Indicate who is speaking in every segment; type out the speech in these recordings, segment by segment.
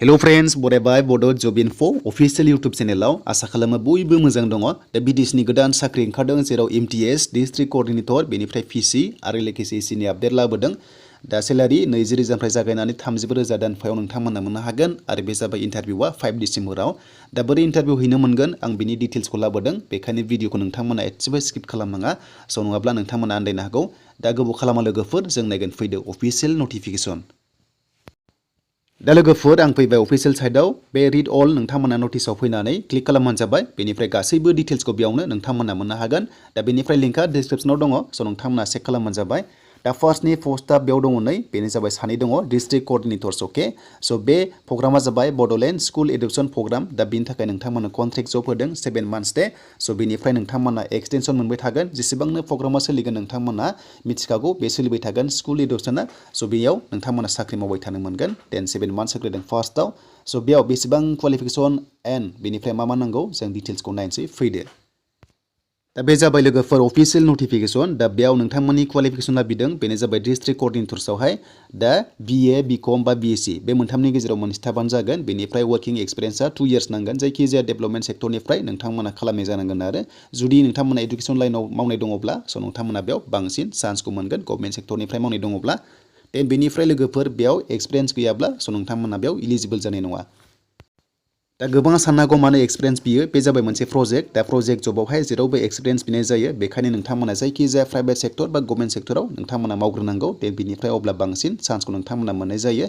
Speaker 1: Hello friends, बरायबाय Bodo Job Info official YouTube channel आशा खालामो बयबो मोजां दङ। दा BTC नि गोदान साख्रि ओंखारदों जेराव MTS डिस्ट्रिक्ट कोअर्डिनेटर बेनिफ्राय PC आरो लोगोसे EC नि आपडेट लाबोदों। दा सेलारि 20,000 निफ्राय जागायनानै 30,000 दानफायाव नोंथांमोना मोननो हागोन आरो बे जाबाय इन्टारभिउआ 5 डिसेम्बराव। दा बोरै इन्टारभिउ हैनो मोनगोन आं बिनि डिटेल्सखौ लाबोदों। बेखायनो भिडिअखौ नोंथांमोना एसेबो स्किप खालामनाङा। स' नङाब्ला नोंथांमोना आन्दायनो हागौ। दा गोबाव खालामा लोगोफोर जों नायगोन फैदो अफिसियेल नटिफिकेसन। दा लोगोफोर आं फैबाय अफिसियेल साइटआव बे रिड अल नोंथांमोना नटिसआव फैनानै क्लिक खालामबानो जाबाय। बेनिफ्राय गासैबो डिटेल्सखौ बेयावनो नोंथांमोना मोननो हागोन। दा बेनिफ्राय लिंकआ डिसक्रिप्शनाव दङ। स' नोंथांमोना चेक खालामबानो जाबाय। दा फार्स्टनि पस्टआ बेयाव दङ नै बेनो जाबाय सानै दङ डिस्ट्रिक्ट कोअर्डिनेटर्स अके। स' बे प्रग्रामा जाबाय बड'लेण्ड स्कुल एडुकेसन प्रग्राम। दा बेनि थाखाय नोंथांमोना कन्ट्रेक्ट जब होदों 7 मान्थस दे। स' बेनिफ्राय नोंथांमोना एक्सटेनसन मोनबाय थागोन। जेसेबांनो प्रग्रामा सोलिगोन नोंथांमोना मिथिखागौ बे सोलिबाय थागोन स्कुल एडुकेसना। स' बेयाव नोंथांमोना साख्रि मावबाय थानो मोनगोन। 7 मान्थस होग्रोदों फार्स्टआव। स' बेयाव बेसेबां क्वालिफिकेसन एन्ड बेनिफ्राय मा नांगौ जों डिटेल्सखौ नायनोसै फैदो। दा बे जाबाय लोगोफोर अफिसियेल नटिफिकेसन। दा बेयाव नोंथांमोननि क्वालिफिकेसना बिदों बेनो जाबाय डिस्ट्रिक्ट कोअर्डिनेटर्सआवहाय दा BA BCom बा BSc बे मोनथामनि गेजेराव मोनसे थाबानो जागोन। बेनिफ्राय वर्किं एक्सपिरियेन्सआ 2 इयार्स नांगोन जायखिजाया डेभेलपमेन्ट सेक्टरनिफ्राय नोंथांमोना खालामनाय जानांगोन आरो जुदि नोंथांमोना एडुकेसन लाइनाव मावनाय दङब्ला स' नोंथांमोना बेयाव बांसिन चान्सखौ मोनगोन गभर्नमेन्ट सेक्टरनिफ्राय मावनाय दङब्ला। बेनिफ्राय लोगोफोर बेयाव एक्सपिरियेन्स गैयाब्ला स' नोंथांमोना बेयाव इलिजिबल जानाय नङा। दा गोबां साननो हागौ मानो एक्सपिरियेन्स बियो बे जाबाय मोनसे प्रजेक्ट। दा प्रजेक्ट जबावहाय जेरावबो एक्सपिरियेन्स बिनाय जायो। बेखायनो नोंथांमोना जायखिजाया प्राइभेट सेक्टर बा गभर्नमेन्ट सेक्टराव नोंथांमोना मावग्रोनांगौ। बेनिफ्राय अब्ला बांसिन चान्सखौ नोंथांमोना मोननाय जायो।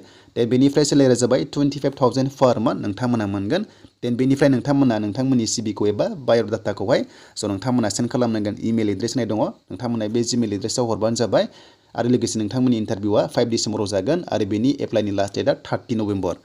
Speaker 1: बेनिफ्राय सेलेरिया जाबाय 25,000 पर मान्थ नोंथांमोना मोनगोन। बेनिफ्राय नोंथांमोना नोंथांमोननि सिभिखौ एबा बाय'डाटाखौहाय स' नोंथांमोना सेन्ड खालामनांगोन इमेल एड्रेस होननाय दङ। नोंथांमोना बे जिमेल एड्रेसाव हरबानो जाबाय। आरो लोगोसे नोंथांमोननि इन्टारभिउआ 5 डिसेम्बराव जागोन आरो बेनि एप्लाइनि लास्ट डेटआ 30 नभेम्बर।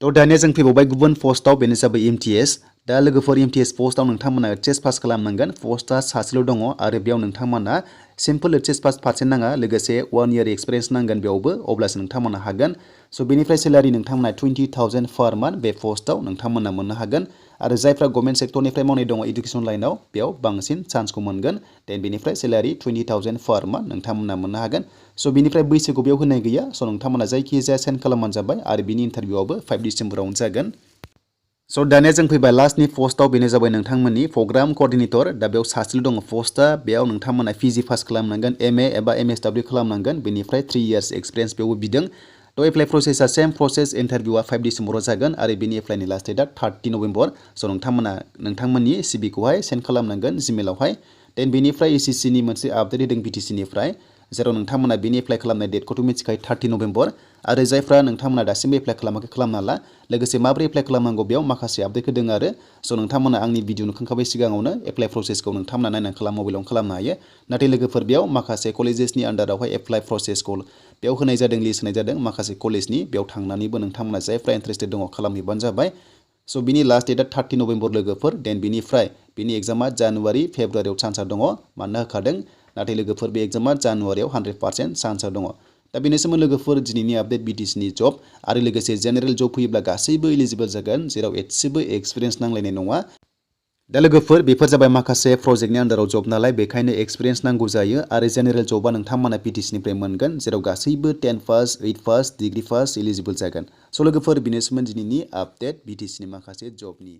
Speaker 1: थ' दानिया जों फैबावबाय गुबुन पस्टआव बेनो जाबाय MTS। दा लोगोफोर MTS पस्टआव नोंथांमोना एचएस पास खालामनांगोन। पस्टआ सासेल' दङ आरो बेयाव नोंथांमोना सिम्पल एचएस पास पार्सेन्ट नाङा लोगोसे 1 इयार एक्सपिरियेन्स नांगोन बेयावबो अब्लासो नोंथांमोना हागोन। स' बेनिफ्राय सेलारि नोंथांमोना 20,000 पर मान्थ बे पस्टआव नोंथांमोना मोननो हागोन। आरो जायफ्रा गभर्नमेन्ट सेक्टरनिफ्राय मावनाय दङ एडुकेसन लाइनाव बेयाव बांसिन चान्सखौ मोनगोन। बेनिफ्राय सेलारि 20,000 पर मान्थ नोंथांमोना मोननो हागोन। स' बेनिफ्राय बैसोखौ बेयाव होनाय गैया। स' नोंथांमोना जायखिजाया सेन्ड खालामबानो जाबाय आरो बिनि इन्टारभिउआबो 5 डिसेम्बरावनो जागोन। स' दानिया जों फैबाय लास्टनि पस्टआव बेनो जाबाय नोंथांमोननि प्रग्राम कोअर्डिनेटर। दा बेयाव सासेल' दङ पस्टआ बेयाव नोंथांमोना PG पास खालामनांगोन MA एबा MSW खालामनांगोन। बेनिफ्राय 3 इयार्स एक्सपिरियेन्स बेयावबो बिदों। थ' एप्लाइ प्रसेसआ सेम प्रसेस इन्टारभिउआ 5 डिसेम्बराव जागोन आरो बेनि एप्लाइनि लास्ट डेटआ 30 नभेम्बर। स' नोंथांमोना नोंथांमोननि सिभिखौहाय सेन्ड खालामनांगोन जिमेलावहाय। बेनिफ्राय SSC नि मोनसे आपडेट होदों BTC निफ्राय जेराव नोंथांमोना बेनि एप्लाइ खालामनाय डेटखौथ' मिथिखायो 30 नभेम्बर। आरो जायफ्रा नोंथांमोना दासिमबो एप्लाइ खालामाखै खालामना ला। लोगोसे माबोरै एप्लाइ खालामनांगौ बेयाव माखासे आपडेट होदों आरो स' नोंथांमोना आंनि भिडिअ नुखांखाबाय सिगाङावनो एप्लाइ प्रसेसखौ नोंथांमोना नायनानै मबाइलावनो खालामनो हायो। नाथाय लोगोफोर बेयाव माखासे कलेजेसनि आन्डारावहाय एप्लाइ प्रसेसखौ बेयाव होनाय जादों लिस्ट होनाय जादों माखासे कलेजनि बेयाव थांनानैबो नोंथांमोना जायफ्रा इन्टारेस्टेड दङ खालामहैबानो जाबाय। स' बिनि लास्ट डेटआ 30 नभेम्बर लोगोफोर। बिनिफ्राय बिनि एग्जामा जानुवारि फेब्रुवारियाव चान्सआ दङ मानो होखादों। नाथाय लोगोफोर बे एग्जामा जानुवारियाव 100% चान्सआ दङ। दा बेनोसैमोन लोगोफोर दिनैनि आपडेट BTC नि जब आरो लोगोसे जेनेरेल जब फैयोब्ला गासैबो इलिजिबल जागोन जेराव एसेबो एक्सपिरियेन्स नांलायनाय नङा। दा लोगोफोर बेफोर जाबाय माखासे प्रजेक्टनि आन्डाराव जब नालाय बेखायनो एक्सपिरियेन्स नांगौ जायो आरो जेनेरेल जबा नोंथांमोना BTC निफ्राय मोनगोन जेराव गासैबो 10 pass 8 pass degree pass eligible जागोन। स' लोगोफोर बेनोसैमोन दिनैनि आपडेट BTC नि माखासे जबनि।